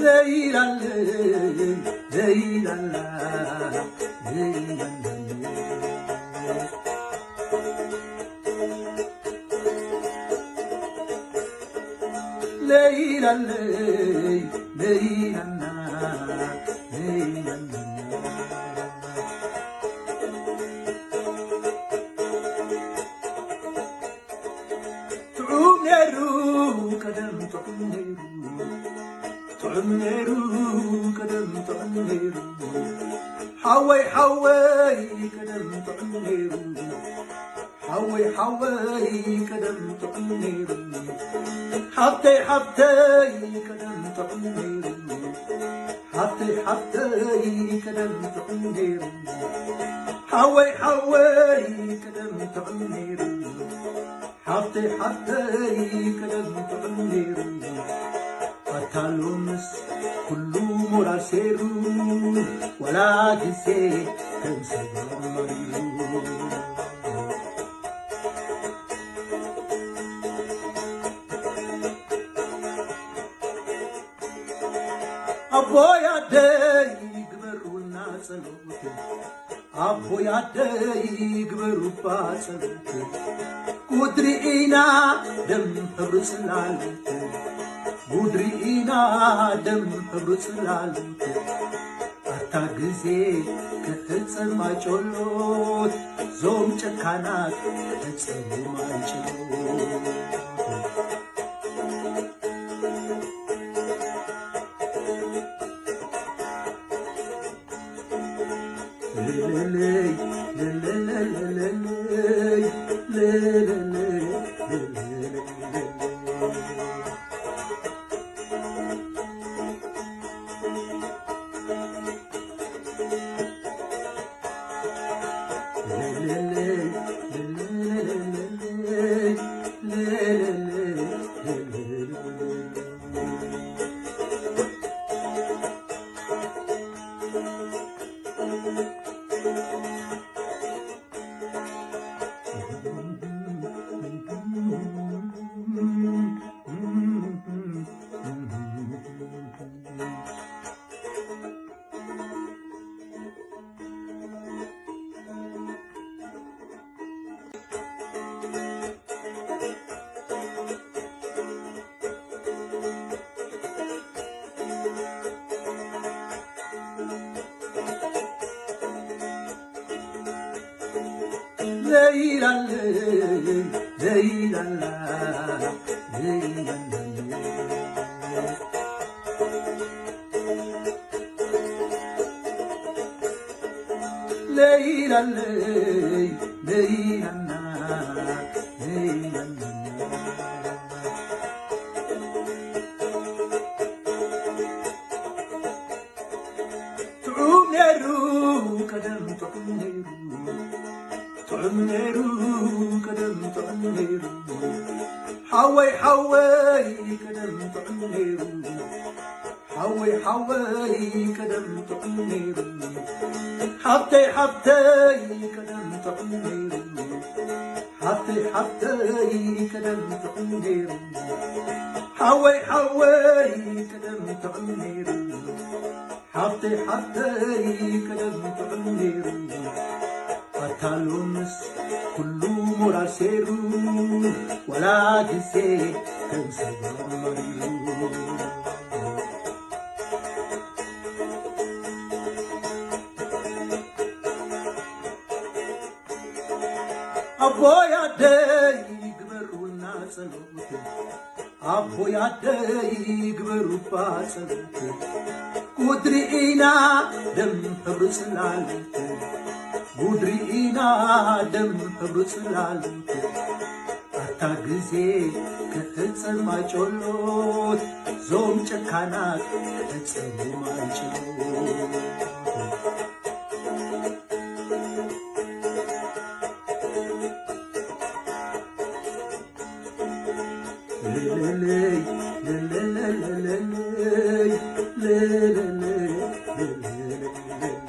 ለይላለ ለይላላ ለይላላ ለይላለይ ለይላና ለይላና ጥዑም ነይሩ ቀደም ጥዑም ነይሩ ጥዑም ነይሩ ቀደም ጥዑም ነይሩ ሓወይ ሓወይ ቀደም ጥዑም ነይሩ ሓወይ ሓወይ ቀደም ጥዑም ነይሩ ሓብተይ ሓብተይ ቀደም ጥዑም ነይሩ ሓብተይ ሓብተይ ቀደም ጥዑም ነይሩ ሓወይ ሓወይ ቀደም ጥዑም ነይሩ ሓብተይ ሓብተይ ቀደም ጥዑም ነይሩ ኣታ ሎምስ ኩሉ ሞራል ሰይሩ ዋላ ግዜ ከም ሰብ ኣማሪሩ ኣቦይ ኣደይ ግበሩልና ጸሎት ኣቦይ ኣደይ ግበሩባ ጸሎት ጉድሪ ኢና ደም ሕብሪ ጽላሎት ጉድሪ ኢና ደም ሕብሪ ጽላሎት ኣታ ግዜ ክሕጸብ ማጨሎት ዞም ጨካናት ክሕጸቡ ማጨሎት ለይላለይ ለይላላ ለይላላ ለይላለይ ለይላና ለይላና ጥዑም ነይሩ ቀደም ጥዑም ነይሩ ጥዑም ነይሩ ቀደም ጥዑም ነይሩ ሓወይ ሓወይ ቀደም ጥዑም ነይሩ ሓወይ ሓወይ ቀደም ጥዑም ነይሩ ሓብተይ ሓብተይ ቀደም ጥዑም ነይሩ ሓብተይ ሓብተይ ቀደም ጥዑም ነይሩ ሓወይ ሓወይ ቀደም ጥዑም ነይሩ ሓብተይ ሓብተይ ቀደም ጥዑም ነይሩ ኣታ ሎምስ ኩሉ ሞራል ሰይሩ ዋላ ግዜ ከም ሰብ ኣማሪሩ ኣቦይ ኣደይ ግበሩልና ጸሎት ኣቦይ ኣደይ ግበሩባ ጸሎት ጉድሪ ኢና ደም ሕብሪ ጽላሎት ጉድሪ ኢና ደም ሕብሪ ጽላሎት ኣታ ግዜ ክሕጸብ ማጨሎት ዞም ጨካናት ክሕጸቡ ማጨሎት እልል እልል እልል እልል